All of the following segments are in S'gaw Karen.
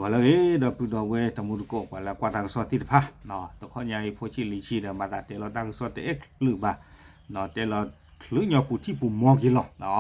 ပှၤလၢအဂ့ၤ ဒီပုၢ်ဒီဝဲၢ်တံၤသကိး ပှၤလၢကွၢ်တၢ်ကစီၣ်သ့ၣ်တဖၣ်, တခီညါအံၤ ဖိဆံးလံၤဆံးဒီး မၤသးတဲလီၤတၢ်ကစီၣ်တအဲၣ်ချုးဘၣ်, တဲလီၤချုးညီပူၤထံၣ်ပူၤမီၤက့ၤလီၤ.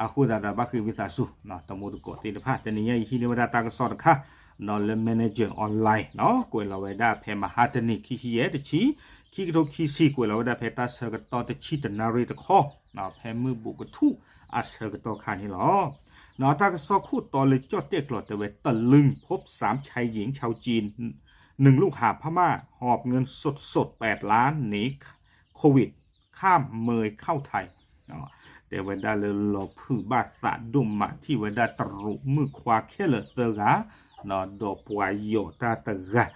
အဃိသတးဒီး ဘၣ်ဃ့ဝံသးစူၤ တံၤသကိးသ့ၣ်တဖၣ် တနံၤညါအံၤဟံးန့ၢ်ဝဲဒၣ်တၢ်ကစီၣ်တခါ လၢ Manager Online ကွဲးလီၤဝဲဒၣ်ဖဲမဟါတနံၤ ခံဆံယဲၢ်တဆံ ခံကထိခံဆံ ကွဲးလီၤဝဲဒၣ်ဖဲတၢ်ဆၢကတီၢ်တဆံတနၣ်ရံၣ်တခီ ဖဲမုၢ်ဘူးကထူၣ်အဆၢကတီၢ်ခါန့ၣ်လီၤ. တၢ်ကစီၣ်ခိၣ်တီလၢကၠီၣ်တဲာ်ကျိၤတဲဝဲ တလုင်း พบสามชายหญิงชาวจีน หนึ่งลูกหาบพม่า หอบเงินสดๆ แปดล้าน หนีโควิด ข้ามเมยเข้าไทย တဲဝဲဒၣ်လၢလီၤဖုးဘၣ်သးဒိၣ်မး ထံၣ်ဝဲဒၣ်တရူးမုၣ်ခွါခဲလၢာ်သၢဂၤ ဒီးပှၤယီၤတၢ်တဂၤ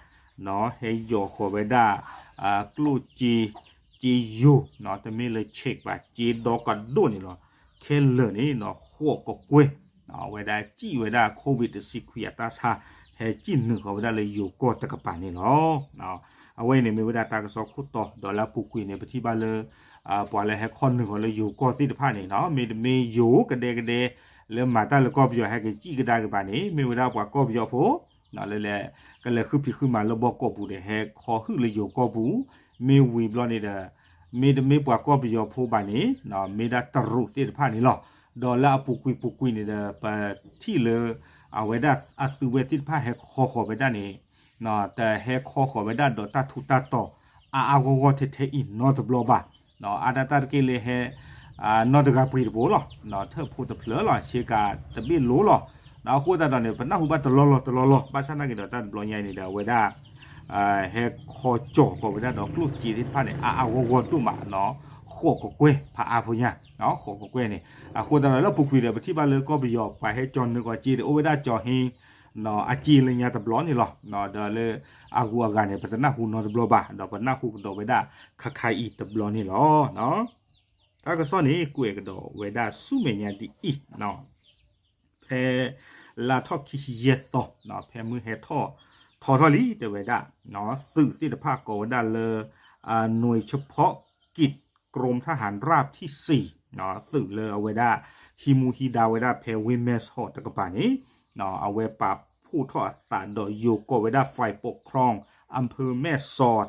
ဟဲယီၤဃီၤဝဲဒၣ် ကျိၣ်စ့ စ့ယိၤ တမ့ၢ်လၢ check ဘၣ် စ့ဒီကဒိၣ်န့ၣ်လီၤ. ခဲလၢာ်န့ၣ် ဃိးကကွဲၢ် အဝဲဒၣ်စံၣ်ဝဲဒၣ် COVID တဆံခွံအတၢ်ဆါ ဟဲစံၣ်နုာ်ဃီၤဝဲဒၣ်လၢယိၤကီၢ်တကပၤန့ၣ်လီၤ. အဝဲအံၤန့ၣ်မ့ၢ်ဝဲဒၣ်တၢ်ကစီၣ်ခိၣ်တီ ဒီးလၢအပူၤကွံာ်န့ၣ် ပထံၣ်ဘၣ်လၢ ပှၤလၢဟဲခီနုာ်ဃီၤလၢယိၤကီၢ်သ့ၣ်တဖၣ်န့ၣ် မ့တမ့ၢ်ယိၤကဒဲကဒဲ လၢမၤတၢ်လၢကီၢ်ပယီၤဟဲက့ၤစံၣ်ကဒါက့ၤဘၣ်န့ၣ် မ့ၢ်ဝဲဒၣ်ပှၤကီၢ်ပယီၤဖိ လၢလဲၤ ကလဲၤဃုဖံးဃုမၤလၢဘီကီၢ်ပူၤဒီး ဟဲခီဟုၣ်လၢယိၤကီၢ်ပူၤ မ့ၢ်ဝံၤဘျီန့ၣ်ဒီး မ့တမ့ၢ်ပှၤကီၢ်ပယီၤဖိဘၣ်န့ၣ် မ့ၢ်ဒၣ်တရူးသ့ၣ်တဖၣ်န့ၣ်လီၤ. ဒီးလၢအပူၤကွံာ်ပူၤကွံာ်န့ၣ်ဒီး ပထံၣ်လၢ အဝဲဒၣ်အသုဝဲသ့ၣ်တဖၣ်ဟဲခီဃီၤဝဲဒၣ်န့ၣ် တဟဲခီဃီၤဝဲဒၣ်ဒီးတၢ်ထူးတၢ်တီၤ အါအါဂီၢ်ဂီၢ်ထဲထဲအံၤနီတဘျီဘၣ်. အါဒၣ်တၢ်တက့ၢ်လၢဟဲ နီတဂၤပှ့ၤတဘိလီၤ. ထၢၣ်ဖိတဖျၢၣ်လီၤ ဆ့ကၤတဘ့ၣ်လိၤလီၤ. အဃိသတးဒီးန့ၣ် ပနၢ်ဟူဘၣ်တလီၢ်လီၢ်တလီၢ်လီၢ် ဘၣ်ဆၣ်နာ်က့ၤဒီးတၢ်တဘျီညါအံၤန့ၣ်ဒီး အဝဲဒၣ် ဟဲခီကၠီၤဃီၤဝဲဒၣ်ဒီးကျိၣ်စ့သ့ၣ်တဖၣ်န့ၣ် အါအါဂီၢ်ဂီၢ်ဒိၣ်မး ဃိးကကွဲၢ်ဖးအါဖိညါ ဃိးကကွဲၢ်န့ၣ်. အဃိသတးဒီးလၢအပူၤကွံာ်ဒီး ပထံၣ်ဘၣ်လၢကီၢ်ပယီၤ ပှၤဟဲကၠီၤနုာ်ဃီၤစ့ဒီး အိၣ်ဝဲဒၣ်ကၠီၤဟ့ အစ့လၢညါတဘျီန့ၣ်လီၤ. ဒီးလၢအဂုၤအဂၤန့ၣ် ပတနၢ်ဟူနီတဘျီဘၣ် ဒီးပနၢ်ဟူကဒီးဝဲဒၣ်ခါခါအံၤတဘျီန့ၣ်လီၤ. တၢ်ကစီၣ်န့ၣ် ကွဲးကဒီးဝဲဒၣ်ဆူမဲာ်ညါဒ်အံၤ ဖဲ လါထီၣ်ခံဆံယဲၢ်သီ ဖဲမုၢ်ဟဲထီၣ်ထီထီၣ်လံ တဲဝဲဒၣ် သုးသ့ၣ်တဖၣ်ကိးဝဲဒၣ်လၢ หน่วยเฉพาะกิจกรมทหารราบที่สี่ သုးလၢအဝဲဒၣ် ဟံးမူဟံးဒါဝဲဒၣ်ဖဲဝ့ၢ်မဲၢ်ဆီးတကပၤန့ၣ် အဝဲပာ်ဖှိၣ်ထီၣ်အသးဒီးယိၤကိးဝဲဒၣ် ฝ่ายปกครองอำเภอแม่สอด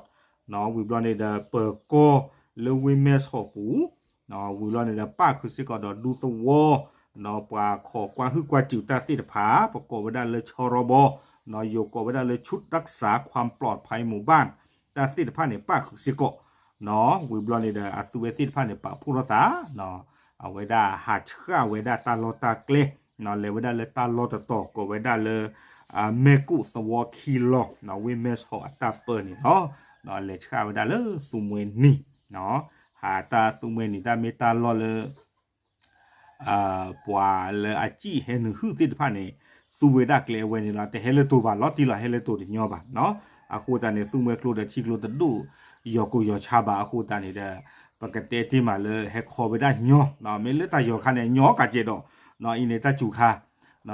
ဝံၤဘျီန့ၣ်ဒီး ပၢၤကီၢ်လၢဝ့ၢ်မဲၢ်ဆီးပူၤ ဝံၤဘျီန့ၣ်ဒီး ပၣ်ဃုာ်စ့ၢ်ကီးဒီးဒူသဝီ ပှၤခိးကွၢ်ဟုၣ်ကွၢ်စူၣ်တၢ်သ့ၣ်တဖၣ် ပကိးဝဲဒၣ်လၢ ชรบ ယိၤကိးဝဲဒၣ်လၢ ชุดรักษาความปลอดภัยหมู่บ้าน တၢ်သ့ၣ်တဖၣ်န့ၣ် ပၣ်ဃုာ်စ့ၢ်ကီး ဝံၤဘျီန့ၣ်ဒီး အသုဝဲသ့ၣ်တဖၣ်န့ၣ် ပာ်ဖှိၣ်ထီၣ်သး အဝဲဒၣ်ဟးဆှၣ်ဝဲဒၣ်တၢ်လီၢ်တၢ်ကျဲ လဲၤဝဲဒၣ်လၢတၢ်လီၢ်တတီၤ ကိးဝဲဒၣ်လၢ မဲၢ်ကူၣ်သဝီခံလီၢ် ဝ့ၢ်မဲၢ်ဆီးအတၢ်ပၢန့ၣ်လီၤ. လဲၤဆှၣ်ဝဲဒၣ်လၢသူမှဲနံၤ ဟးတၢ်သူမှဲနံၤ တၢ်မ့ၢ်တၢ်လီၢ်လၢ ပှၤလၢအစံၣ်ဟဲနုာ်ဟုၣ်သ့ၣ်တဖၣ်န့ၣ် သူဝဲဒၣ်ကျဲအဝဲန့ၣ်လီၤ. တဟဲလၢတိၤဘၣ် လီၤတံၢ်လီၤ ဟဲလၢတိၤတညီဘၣ်. အဃိသတးန့ၣ် သူမှဲကျိဒီးထံကျိတဒိၣ် ယီၤကိၢ်ယီၤဆါဘၣ်အဃိသတးန့ၣ်ဒီး ပကတဲတ့ၢ်မးလၢဟဲခီဝဲဒၣ်ညီ မ့ၢ်လၢတၢ်ယီၤခါန့ၣ် ညီကးကဲးဒီး အံၤန့ၣ်တၢ်စူၤခါ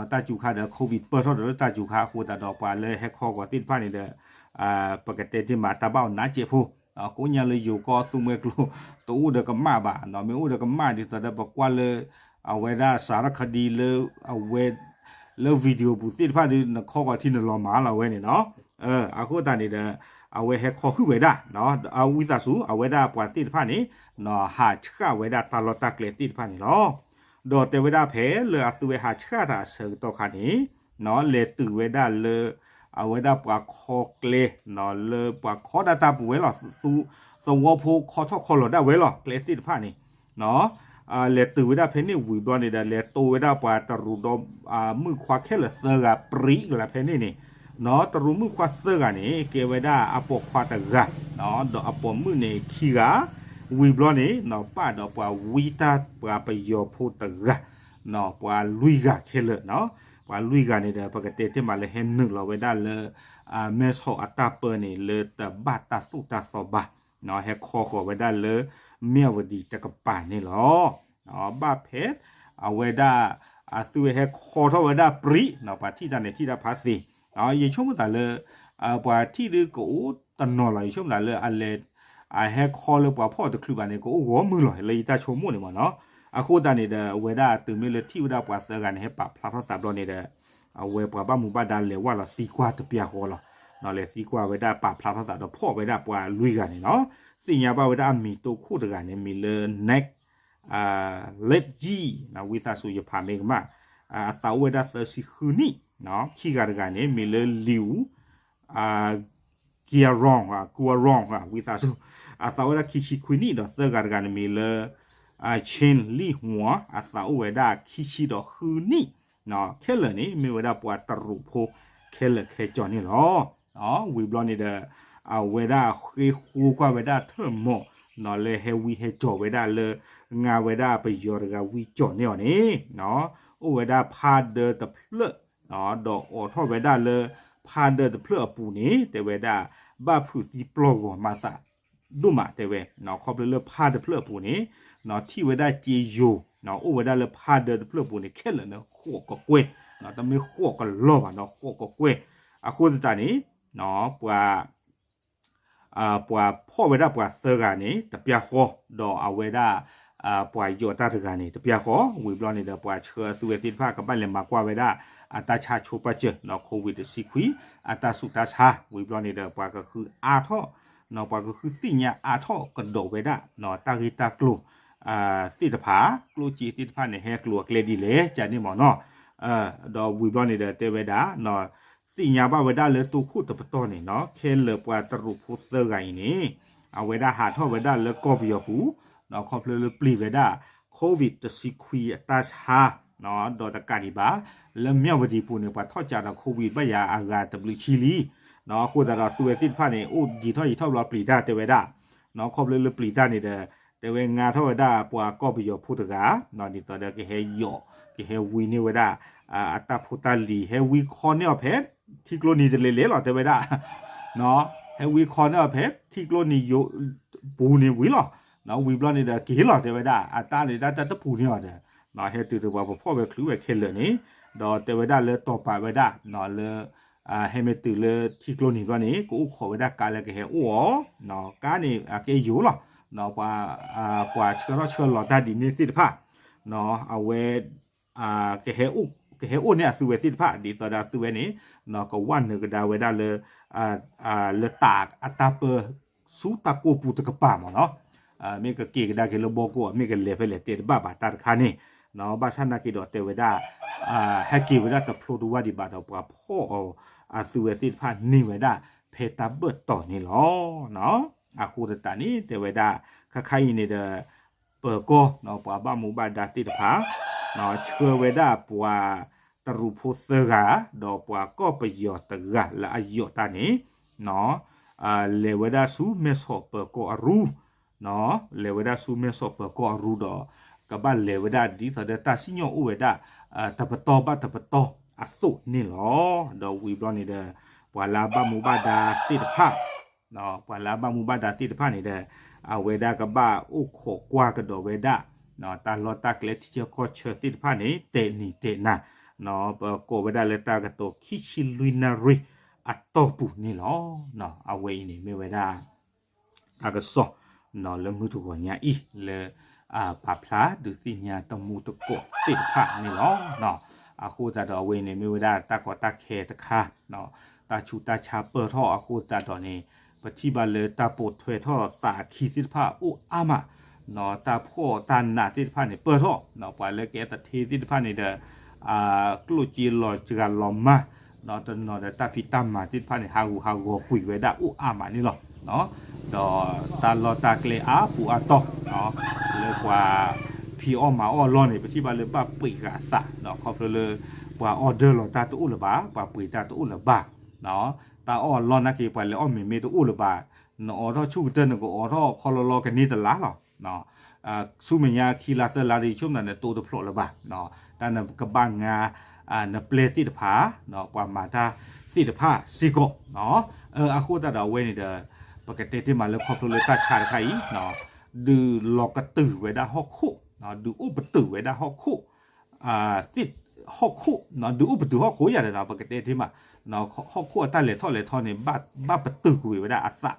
တၢ်စူၤခါဒီး COVID ပၢၢ်ထီၣ်ဒီးလၢတၢ်စူၤခါအဃိသတးဒီး ပှၤလၢဟဲခီဂီၤသ့ၣ်တဖၣ်န့ၣ်ဒီး ပကတဲတ့ၢ်မးတၢ်ဘၣ်အီၤနးစဲးဖိ ကိးညါလၢယိၤကီၢ်သူမှဲကျိ တအိၣ်ဒီးကမၣ်ဘၣ် မ့ၢ်အိၣ်ဒီးကမၣ်ဒ်သိးဒီးပကွၢ်လၢ အဝဲဒၣ်စးထီၣ်ခဒံလၢ အဝဲ လၢ video ပူၤသ့ၣ်တဖၣ်ဒီး နခီဂီၤထံနလီၤမၢ်လီၤဝဲန့ၣ်နီၤ. အဃိသတးန့ၣ်ဒီး အဝဲဟဲခီဟုၣ်ဝဲဒၣ် အဝံသးစူၤ အဝဲဒၣ်ပှၤသ့ၣ်တဖၣ်န့ၣ် ဟးဆှၣ်ဝဲဒၣ်တၢ်လီၢ်တၢ်ကျဲသ့ၣ်တဖၣ်န့ၣ်လီၤ. ဒီးတဲဝဲဒၣ်ဖဲလၢအသုဝဲဟးဆှၣ်တၢ်အဆၢကတီၢ်ခါန့ၣ် လဲၤတုၤဝဲဒၣ်လၢ အဝဲဒၣ်ပှၤခီကျဲ လၢပှၤခီဒၣ်တၢ်ပူၤဝဲလီၤ. သဝီဖိခီထီၣ်ခီလီၤဒၣ်ဝဲလီၤ ကျဲသ့ၣ်တဖၣ်န့ၣ် လဲၤတုၤဝဲဒၣ်ဖဲန့ၣ်ဝံၤဘျီန့ၣ်ဒီး လဲၤတိဝဲဒၣ်ပှၤတရူးဒီး မုၣ်ခွါခဲလၢာ်သၢဂၤပြံကလးဖဲန့ၣ်န့ၣ် တရူးမုၣ်ခွါသၢဂၤန့ၣ် ကဲဝဲဒၣ်အပိာ်ခွါတဂၤ ဒီးအပိာ်မုၣ်န့ၣ်ခံဂၤ ဝံၤဘျီန့ၣ် ပၣ်ဒီးပှၤဝံတၢ်ပှၤပယီၤဖိတဂၤ ပှၤလွံၢ်ဂၤခဲလၢာ် ပှၤလွံၢ်ဂၤန့ၣ်ဒီး ပကတဲတ့ၢ်မးလၢဟဲနုာ်လီၤဝဲဒၣ်လၢ မဲၢ်ဆီးအတၢ်ပၢန့ၣ် လၢတဘၣ်တၢ်သိၣ်တၢ်သီဘၣ် ဟဲခီဃီၤဝဲဒၣ်လၢ မၠၣ်ဝတံၤတကပၤန့ၣ်လီၤ. ဘၣ်ဖဲ အဝဲဒၣ် အသုဝဲဟဲခီထီၣ်ဝဲဒၣ်ပြံ ပှၤထံၣ်တၢ်န့ၣ်ထံၣ်တၢ်ဖးသ့ ယဆိကမိၣ်သးလၢ ပှၤထံၣ်ဒုးကအိၣ်တနီၤလီၤ ယဆိကမိၣ်သးလၢအလဲၤ အဟဲခီလၢပှၤဖီၣ်တချုးဘၣ်န့ၣ် ကအိၣ်ဂီၢ်မုၢ်လီၤ လၢယတၢ်ဆိကမိၣ်န့ၣ်မ့ၢ်နီၤ. အဃိသတးန့ၣ်ဒီး အဝဲဒၣ်တုၤမ့ၢ်လၢထံၣ်ဝဲဒၣ်ပှၤသၢဂၤန့ၣ် ဟဲပာ်ဖျါထီၣ်သးဘျီန့ၣ်ဒီး အဝဲပှၤဘၣ်မူဘၣ်ဒါလဲၤဝဲလီၤသံကွၢ်တပျၢ်ဃီလီၤ. လဲၤသံကွၢ်ဝဲဒၣ်ပာ်ဖျါထီၣ်သးဒီးဖီၣ်ဝဲဒၣ်ပှၤလွံၢ်ဂၤန့ၣ်လီၤ. သ့ၣ်ညါဘၣ်ဝဲဒၣ်အမံၤတိခိၣ်တဂၤန့ၣ် မံၤလၢ Nick Ledge ဝံသးစူၤယဖးမ့ၢ်ကမၣ်, အသးအိၣ်ဝဲဒၣ်သၢဆံဃုနံၣ်, ခံဂၤတဂၤန့ၣ် မံၤလၢ Liu Guarong, Guarong ဝံသးစူၤ, အသးအိၣ်ဝဲဒၣ်ခံဆံခွံနံၣ် ဒီးသၢဂၤတဂၤန့ၣ်မံၤလၢ Chen Lihua အသးအိၣ်ဝဲဒၣ်ခံဆံဒီးဃုနံၣ်, ခဲလၢာ်န့ၣ် မ့ၢ်ဝဲဒၣ်ပှၤတရူးဖိခဲလၢာ်ခဲဆ့န့ၣ်လီၤ. ဝံၤဘျီန့ၣ်ဒီး အဝဲဒၣ်ဃ့ဃိကွၢ်ဝဲဒၣ်ထၢၣ်မီၢ် လၢဟဲဝံဟဲစိာ်ဝဲဒၣ်လၢ ငါဝဲဒၣ်ပယီၤတဂၤဝံစိာ်န့ၢ်အီၤန့ၣ် အိၣ်ဝဲဒၣ်ဖးဒၢတဖျၢၣ် ဒီးအိးထီၣ်ဝဲဒၣ်လၢ ဖးဒၢတဖျၢၣ်အပူၤန့ၣ် တဲဝဲဒၣ် ဘၣ်ဖုးသံပျီၢ်ဂီၤမၤသးဒိၣ်မးတဲဝဲ, ခီဖျိလၢဖးဒၢတဖျၢၣ်အပူၤန့ၣ် ထံၣ်ဝဲဒၣ်စ့ယိၤ အိၣ်ဝဲဒၣ်လၢဖးဒၢတဖျၢၣ်အပူၤန့ၣ် ခဲလၢာ်န့ၣ် ဃိးကကွဲၢ်, တမ့ၢ်ဃိးကလီၢ်ဘၣ်နီၤ ဃိးကကွဲၢ်, အဃိသတးန့ၣ် ပှၤ ပှၤဖီၣ်ဝဲဒၣ်ပှၤသၢဂၤန့ၣ် တပျၢ်ဃီ, ဒီးအဝဲဒၣ် ပှၤယီၤတၢ်တဂၤန့ၣ် တပျၢ်ဃီ, ဝံၤဘျီန့ၣ်ဒီး ပှၤဆှၢအသုဝဲသ့ၣ်တဖၣ် ကဘၣ်လဲၤမၤကွၢ်ဝဲဒၣ် အတၢ်ဆါဆိပာ်စၢၤ COVID တဆံခွံ အတၢ်ဆူးတၢ်ဆါ, ဝံၤဘျီန့ၣ်ဒီး ပှၤကဃုအါထီၣ် ပှၤကဃုသ့ၣ်ညါအါထီၣ်ကဒီးဝဲဒၣ် တၢ်ဂ့ၢ်တၢ်ကျိၤ သ့ၣ်တဖၣ်, ကျိၣ်စ့သ့ၣ်တဖၣ်န့ၣ် ဟဲကျိၤအကျဲဒ်လဲၣ် ကန့ၣ်မ့ၢ်နီၤ, ဒီးဝံၤဘျီန့ၣ်ဒီး တဲဝဲဒၣ် သ့ၣ်ညါဘၣ်ဝဲဒၣ်လၢတိခိၣ်တပတီၢ်န့ၣ်နီၤ ခဲလၢာ်ပှၤတရူးဖိသၢဂၤအံၤန့ၣ် အဝဲဒၣ်ဟးထီၣ်ဝဲဒၣ်လၢကီၢ်ပယီၤပူၤ ခီဖျိလၢပျံၤဝဲဒၣ် COVID တဆံခွံအတၢ်ဆါ ဒီးတကးဒံးဘၣ် လၢမၠၣ်ဝတံၤပူၤန့ၣ် ပှၤထီၣ်ကးဒီး COVID ဘၣ်ယၤအဂၤတဘျုးဆံလံ, အဃိသတးဒီးသုဝဲသ့ၣ်တဖၣ်န့ၣ် အိၣ်ဒံးထီၣ်ယံာ်ထီၣ်ဘျီပျံၤတၢ်တဲဝဲဒၣ်, ခီဖျိလၢပျံၤတၢ်န့ၣ်ဒီး တဲဝဲငါထီၣ်ဝဲဒၣ်ပှၤကီၢ်ပယီၤဖိတဂၤ ဒ်သိးဒီးကဟဲယီၤ ကဟဲဝံန့ၢ်ဝဲဒၣ် အတၢ်ဖိတၢ်လံၤ ဟဲဝံခီန့ၢ်အီၤဖဲ ထံကျိနံၤတလဲၤလဲၤလီၤတဲဝဲဒၣ်, ဟဲဝံခီန့ၢ်အီၤဖဲ ထံကျိနံၤယိၤပူၤန့ၣ်ဝံၤလီၤ, ဝံၤဘျီန့ၣ်ဒီးက့ၤလီၤတဲဝဲဒၣ် အတၢ်န့ၣ်တၢ်တပူၤန့ၢ်အီၤဒီး ဟဲတုၤတပှၤပဖီၣ်ဝဲချုးဝဲခဲလၢာ်န့ၣ်, ဒီးတဲဝဲဒၣ်လၢတီၤပာ်ဝဲဒၣ် လၢ ဟဲမ့ၢ်တုၤလၢထံကျိနံၤဘျီန့ၣ် ကအိၣ်ခိးဝဲဒၣ်ကါလၢကဟဲအိၣ်အီၤ, ကါန့ၣ်အကဲယိၤလီၤ, ပှၤဆှၢထီၣ်ဆှၢလီၤတၢ်ဒ်န့ၣ်သ့ၣ်တဖၣ်, အဝဲ ကဟဲအိၣ်န့ၢ်အသုဝဲသ့ၣ်တဖၣ် ဒ်သိးဒီးအသုဝဲန့ၣ် ကဝဲနုာ်ကဒါဝဲဒၣ်လၢ လၢတၢ်အတၢ်ပၢ ဆူတၢ်ကိၢ်ပူၤတကပၤမ့ၢ်နီၤ, မ့ၢ်ကက့ၤကဒါက့ၤလၢဘီကိၢ် မ့ၢ်ကလဲၤဖဲလဲၣ်တဲတဘၣ်ဘၣ်တၢ်တခါန့ၣ်, ဘၣ်ဆၣ်နာ်က့ၤဒီးတဲဝဲဒၣ် ဟဲက့ၤဝဲဒၣ်တဖျိတဝၢ်ဒံးဘၣ်ဒီး ပှၤဖီၣ်အီၤ အသုဝဲသ့ၣ်တဖၣ်န့ၢ်ဝဲဒၣ် ဖဲတၢ်ဘၢၣ်တီၤန့ၣ်လီၤ. အဃိသတးန့ၣ် တဲဝဲဒၣ် ခါခါအံၤန့ၣ်ဒီး ပၢၤကီၢ် ပှၤဘၣ်မူဘၣ်ဒါသ့ၣ်တဖၣ် ဆှၢဝဲဒၣ်ပှၤတရူးဖိသၢဂၤ ဒီးပှၤကီၢ်ပယီၤတဂၤလၢအယီၤတၢ်န့ၣ် လဲၤဝဲဒၣ်ဆူမဲၢ်ဆီးပၢၤကီၢ်အရူ လဲၤဝဲဒၣ်ဆူမဲၢ်ဆီးပၢၤကီၢ်အရူဒီး ကဘၣ်လဲၤဝဲဒၣ်ဒ်သိးဒီးတၢ်စံၣ်ညီၣ်အိၣ်ဝဲဒၣ် တပတီၢ်ဘၣ်တပတီၢ်အသိးန့ၣ်လီၤ. ဒီးဝံၤဘျီန့ၣ်ဒီး ပှၤလၢအဘၣ်မူဘၣ်ဒါသ့ၣ်တဖၣ် ပှၤလၢအဘၣ်မူဘၣ်ဒါသ့ၣ်တဖၣ်န့ၣ်ဒီး အဝဲဒၣ်ကဘၣ်အိၣ်ခိးကွၢ်ကဒီးဝဲဒၣ် တၢ်လီၢ်တၢ်ကျဲထံဆၢကီၢ်ဆၢသ့ၣ်တဖၣ်န့ၣ် တဲာ်နံၤတဲာ်နၤ ပကိးဝဲဒၣ်လၢတၢ်ကတိၤခံဆံလွံၢ်နၣ်ရံၣ်အတီၢ်ပူၤန့ၣ်လီၤ. အဝဲအံၤန့ၣ်မ့ၢ်ဝဲဒၣ် တၢ်ကစီၣ် လၢမုၢ်တဂီၤညါအံၤ လၢ ပာ်ဖျါဒုးသ့ၣ်ညါတမူတကိးသ့ၣ်တဖၣ်န့ၣ်လီၤ. အဃိသတးဒီးအဝဲအံၤန့ၣ် မ့ၢ်ဝဲဒၣ်တၢ်ကီတၢ်ခဲတခါ တၢ်ဆူးတၢ်ဆါပၢၢ်ထီၣ်အဃိသတးဒီးန့ၣ် ပထံၣ်ဘၣ်လၢတၢ်ပိာ်ထွဲထီၣ်သးအခံသ့ၣ်တဖၣ်အိၣ်အါမး တၢ်ဖှီၣ်တၢ်နးသ့ၣ်တဖၣ်န့ၣ်ပၢၢ်ထီၣ် ပှၤလၢကအဲၣ်သထ့သ့ၣ်တဖၣ်န့ၣ်ဒီး ကျိၣ်စ့လီၤစှၤလီၤမၢ် တနီၤဒီးတၢ်ဖံးတၢ်မၤသ့ၣ်တဖၣ်န့ၣ် ဟးဂူာ်ဟးဂီၤကွံာ်ဝဲဒၣ်အိၣ်အါမးန့ၣ်လီၤ. ဒီးတၢ်လီၢ်တၢ်ကျဲအါပူၤအါတီၢ် လၢပှၤဖံးအီၣ်မၤအီၣ်အလီၢ်န့ၣ် ပထံၣ်ဘၣ်လၢဘၣ်ပှ့ၤဃာ်အသး ခီဖျိလၢ ပှၤ order လီၤတၢ်တအိၣ်လၢၤဘၣ် ပှၤပှ့ၤတၢ်တအိၣ်လၢၤဘၣ် တၢ်အီၣ်အလီၢ်နာ်က့ ပှၤလဲၤအီၣ်မ့ၤမ့ၢ်တအိၣ်လၢၤဘၣ် နအိးထီၣ်ဆူၣ်ကတၢၢ် နကအိးထီၣ်ခီလီလီကန့ၢ်တလါလီၤ. ဆူမဲာ်ညါခံလါသၢလါဒီး ယဆိကမိၣ်နတိၢ်တဖျိးလၢၤဘၣ်. တၢ်နကဘၣ်ငါ နပျဲၢ်သ့ၣ်တဖၣ် ပှၤမၤတၢ်သ့ၣ်တဖၣ်စ့ၢ်ကီး အဃိသတးဒီးအဝဲန့ၣ်ဒီး ပကတဲတ့ၢ်မးလၢခီဖျိလၢတၢ်ဆါတခါအံၤ ဒုးလီၤကတုၤဝဲဒၣ်ဟီၣ်ခိၣ် ဒုးအိၣ်ပတုာ်ဝဲဒၣ်ဟီၣ်ခိၣ် သ့ၣ်ဟီၣ်ခိၣ် ဒုးအိၣ်ပတုာ်ဟီၣ်ခိၣ်ယၤဒီး ပကတဲတ့ၢ်မး ဟီၣ်ခိၣ်အတၢ်လဲၤထီၣ်လဲၤထီန့ၣ် ဘၣ်ပတုာ်ကွံာ်ဝဲဒၣ်အသး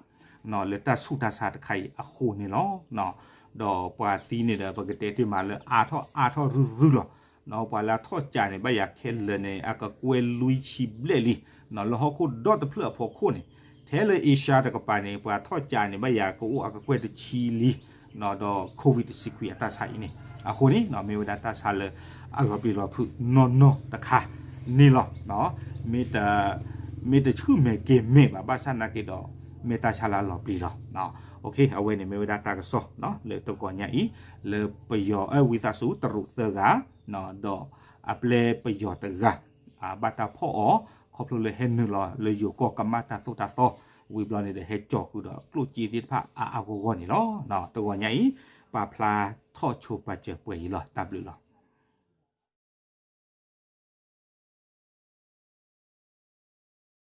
လၢတၢ်ဆူးတၢ်ဆါတခါအံၤအဃိန့ၣ်လီၤ. ဒီးပှၤသံန့ၣ်ဒီး ပကတဲတ့ၢ်မးလၢအါထီၣ်အါထီၣ်ရုၢ်ရုၢ်လီၤ. ပှၤလၢအထီၣ်ကးန့ၣ် ဘၣ်ယၤခဲလၢာ်န့ၣ် အကကွဲၢ်လွံၢ်ဆံဘျဲၣ်လံ, လၢဟီၣ်ခိၣ်ဒီတဖျၢၣ်အဖီခိၣ်န့ၣ်, ထဲလၢ Asia တကပၤန့ၣ် ပှၤထီၣ်ကးန့ၣ် ဘၣ်ယၤကအိၣ်အကကွဲၢ်တဆံလံ, ဒီး COVID တဆံခွံအတၢ်ဆါအံၤန့ၣ်, အဃိန့ၣ် မ့ၢ်ဝဲဒၣ်တၢ်ဆါလၢအလီၤပျံၤလီၤဖုးနီၢ်နီၢ်တခါန့ၣ်လီၤ. မ့ၢ်တဆူၣ်မဲာ်ကဲၤမဲာ်ဘၣ် ဘၣ်ဆၣ်နာ်က့ဒီး မ့ၢ်တၢ်ဆါလၢအလီၤပျံၤလီၤ. အဝဲန့ၣ်မ့ၢ်ဝဲဒၣ်တၢ်ကစီၣ်လၢတဂီၤညါအံၤ, လၢပယီၤအဝံသးစူၤတရူးသၢဂၤ, ဒီးအပျဲၢ်ပယီၤတဂၤ ဘၣ်တၢ်ဖီၣ်အီၤ ခီဖျိလၢဟဲနုာ်လီၤလၢယိၤကီၢ်ကမၣ်တၢ်သိၣ်တၢ်သီ, ဝံၤဘျီန့ၣ်ဒီးဟဲကၠီၤဃုာ်ဒီးကျိၣ်စ့သ့ၣ်တဖၣ်အါအါဂီၢ်ဂီၢ်န့ၣ်လီၤ. တဂီၤညါအံၤ ပာ်ဖျါထီၣ်ဆိပာ်စၢၤပှဲၤအံၤလီၤ. တၢ်ဘျုးလီၤ.